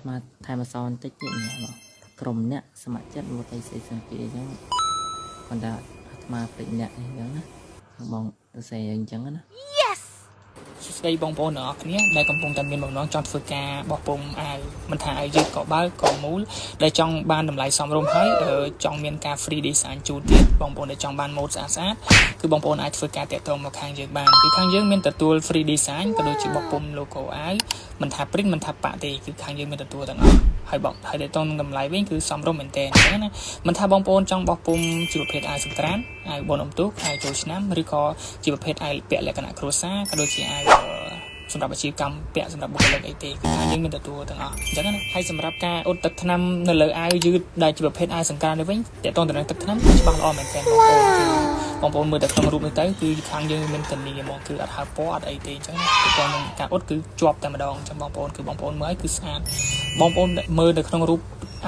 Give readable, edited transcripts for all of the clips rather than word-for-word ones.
អាត្មាថែមអក្សរបន្តិចទៀតនេះបងក្រុមអ្នកសមចិត្តមកទៅសេសង្គាអញ្ចឹងគាត់ថាអាត្មាភ្លេចអ្នកអីចឹងណាបងទៅសេអញ្ចឹងណា Yes. សួស្តីបងប្អូនទាំងអស់គ្នាដែលកំពុងតែមានបំណងចង់ធ្វើការបោះពុម្ពអាវមិនថាអាវយឺតក៏បើក៏មូលដែលចង់បានតម្លៃសមរម្យហើយចង់មានការ free design ជូនទៀតបងប្អូនដែលចង់បានម៉ូដស្អាតស្អាតគឺបងប្អូនអាចធ្វើការតាក់ទងមកខាងយើងបានគឺខាងយើងមានទទួល free design ក៏ដូចជាបោះពុម្ព logo អាវមិនថា print មិនថាប៉ាក់ទេគឺខាងយើងមានទទួលទាំងអស់ហើយបងហើយដែលតងនឹងតម្លៃវិញគឺសមរម្យមែនទែនអញ្ចឹងណាមិនថាបងប្អូនចង់បោះពុម្ពជាប្រភេទអាវសង្ក្រានអាវបុណ្យអុំទូកអាវចូលឆ្នាំឬក៏ជាប្រភេទអាវពាក់លក្ខណៈគ្រួសារក៏ដូចជាអាវសម្រាប់អាជីវកម្មពាក់សម្រាប់បុគ្គលិកអីទេគឺខាងយើងមានទទួលទាំងអស់អញ្ចឹងណាហើយសម្រាប់ការអ៊ុតទឹកថ្នាំនៅលើអាវយឺតដែលជាប្រភេទអាវសង្ក្រាននេះវិញតកតងទៅនឹងទឹកថ្នាំច្បាស់ល្អមែនទែនបងប្អូនគឺបងប្អូនមើលតែក្នុងរូបនេះទៅគឺខាងយើងមានធានាហ្មងគឺអត់ហើពណ៌អត់អីទេអញ្ចឹងណាគឺគាត់នឹងការអ៊ុតគឺជាប់តែម្ដងអញ្ចឹងបងប្អូនគឺបងប្អូនមើលឲ្យគឺស្អាតបងប្អូនមើលនៅក្នុងរូប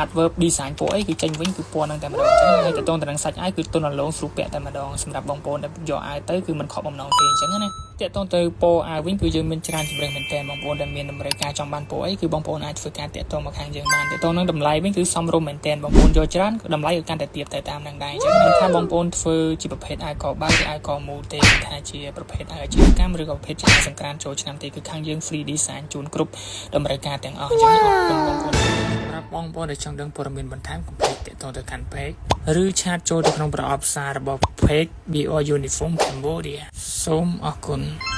artwork design ពណ៌អីគឺចេញវិញគឺពណ៌ហ្នឹងតែម្ដងអញ្ចឹងហើយតកតងទៅនឹងសាច់អាវគឺទន់រលោងស្រួលពាក់តែម្ដងសម្រាប់បងប្អូនដែលយកអាវទៅគឺមិនខកបំណងទេអញ្ចឹងណាតកតងទៅពណ៌អាវវិញគឺយើងមានច្រើនជម្រើសមែនតើបងប្អូនដែលមានតម្រូវការចង់បានពណ៌អីគឺបងប្អូនអាចធ្វើការតាក់ទងមកខាងយើងបានតកតងនឹងតម្លៃវិញគឺសមរម្យមែនតើបងប្អូនយកច្រើនតម្លៃក៏កាន់តែទាបទៅតាមនឹងដែរអញ្ចឹងមិនថាបងប្អូនធ្វើជាប្រភេទអាវកបើឬអាវកមូលទេមិនថាជាប្រភេទអាវអាជីវកម្មឬក៏ប្រភេទជាអាវសង្ក្រានចូលឆ្នាំទេគឺខាងយើង free design ជូនគ្រប់តម្រូវការទាំងអស់អញ្ចឹងអរគុណបងប្អូនសម្រាប់បងប្អូនដែលចង់ដឹងព័ត៌មានបន្ថែមកុំភ្លេចតាក់ទងទៅកាន់ page ឬ chat ចូលទៅក្នុងប្រអប់សាររបស់ page BR Uniform Cambodia សូមអរគុណ។